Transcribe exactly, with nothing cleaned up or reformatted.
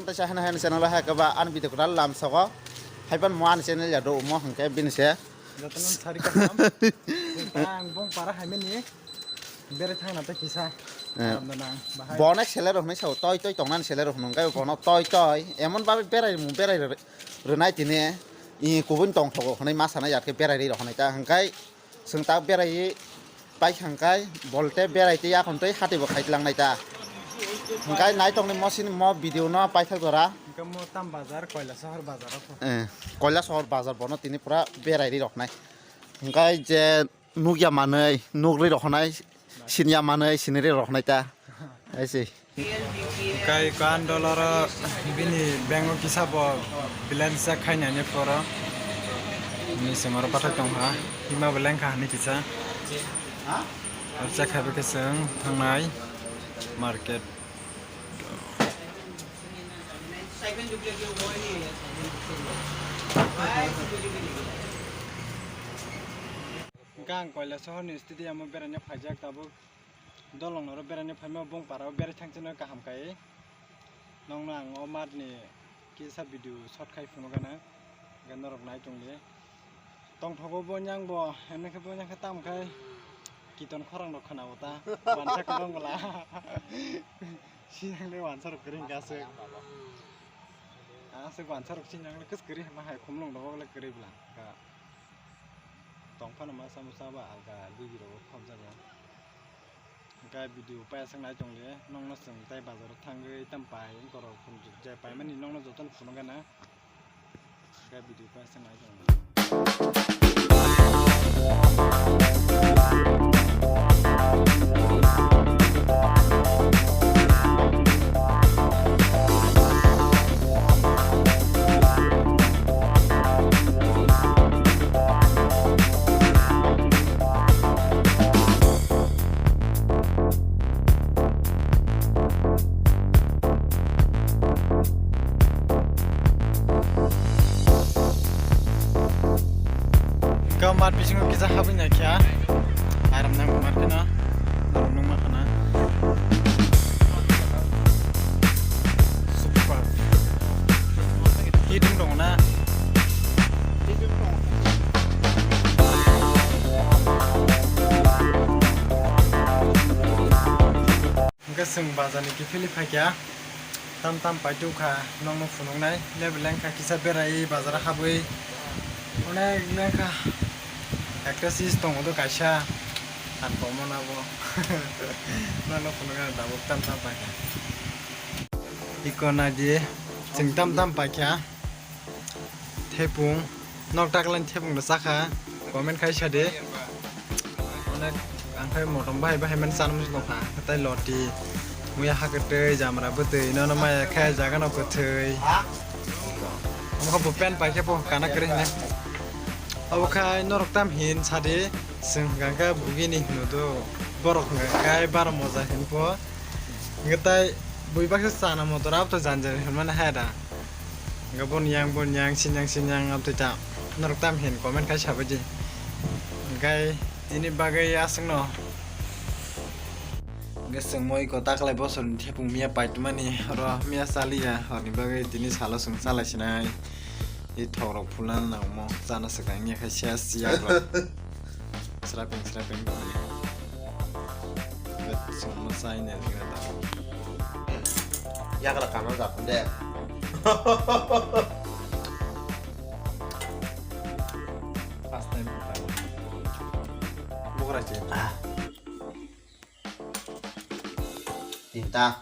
Sa hana hana channel hai kaba an video kudal lam sogo. Hai ban mo an channel ya do mo hangke bini se. Jotono sari kaham. Ang bong para hai mani. Bere thang na ta kisa. Eh. Karam da nang. Bahai. Bonek seller rok nai sao toi toi tong nan seller rok nung kai bono toi toi. Emon babe berai mu berai re-, renai tini. I kubun tong thogo hwnwi ma sana ya khe berai ri rok hwnwi ta hangkai. Chwng tak berai pai hangkai bolte berai tei yakon tei hati bo khai tlang nai ta. Hangkai nai tong ni mo sini mo video no paithak jora. Hingke mo tam bazar, Koila Sohor bazar o. Eh, Koila Sohor bazar bono tini pura berai ri rok nai. Hingkai je nukya manwi, nukri rok nai, sinya manwi, siniri rok nai ta. Aisi. Kai kan dollar bini bank o kisa bo balance jak khai nani poro. Ni sengoro pathak tong ha. Hima bo lengkha hani kisa. Ar chakha bikhe chwng thangnai market. Hingke ang Koila Sohor ni stadium o beraina phaijak tabuk. Dolong noro beraina phaima bong para o berai thang chino kaham kai. Nongno ang o mat ni kisa video shot khai phunukana. Hingke norok nai tongdi. Tongthogo bo nyang bo, hemne khe bo nyang khe tam khai kiton khorang rok khna bo ta. Wansa kwbang bwla. Sinang le wansa rok kwrwi hingke aswk. Aswk wansa rok sinang le kwswk kwrwi hwnma hai khumlung rok le kwrwi bwla. Tong phano masa masa ba alka dui rok khobjago. Hingke video paisang nai tong le, nongno chwng tai bazar o thangwi tam pai, wngkorok phunuk je paimani nongno jotono phunuk gana. Hingke video paisang nai tong le. Kau mat bisingo kisa habwi naikha. Aram nang mat kheno. Norok nung ma khana. Super. Hidung dong na. Hingke chwng bazar ni kiphilwi phaikha, tam tam paitokha, nokno phunuknai, level lengkha kisa berai bazar habwi, onek lengkha, ekta sis tongo do kaisa, ang komo nabo, nokno phunuknai tabuk tam tam paikha. Iko naidi, chwng tam tam paikha. Thepung, nok taklani thepung no chakha, comment khai sadi. Onek ang khai motom bahai bahai mani chana muchung tongkha, tai loti, muya hakwtwi, jamra bwtwi, nono maya khe jaga no kwthwi. Omo khe bo pen paikhe bo kana kwrwi hwnwi. Obo khai norok tam hin sadi, chwng hwnkha khe bugini hwno do, borok hwnkha khe baro moja hin pho. Hwnkhe tai bui baksa chana motor abo to janjani hwnmani hai da. Hwnkhe boni yang, boni yang, sinyang, sinyang, abtwi ta norok tam hin comment khai sabaidi. Hwnkhe tini bagwi aswkno. Hwnkhe chwng moi ko taklai bosorni thepung miya paitmani oro miya chaliya, horni bagwi tini salo chwng chalai sinai. I thokrok phulna nangmo chana swkang ya khai siya siya rok. Sraping, sraping. Chwngno chaina rwna tabuk. Yakra kana japon de. First time. Bugra chicken. Ah. Tinta.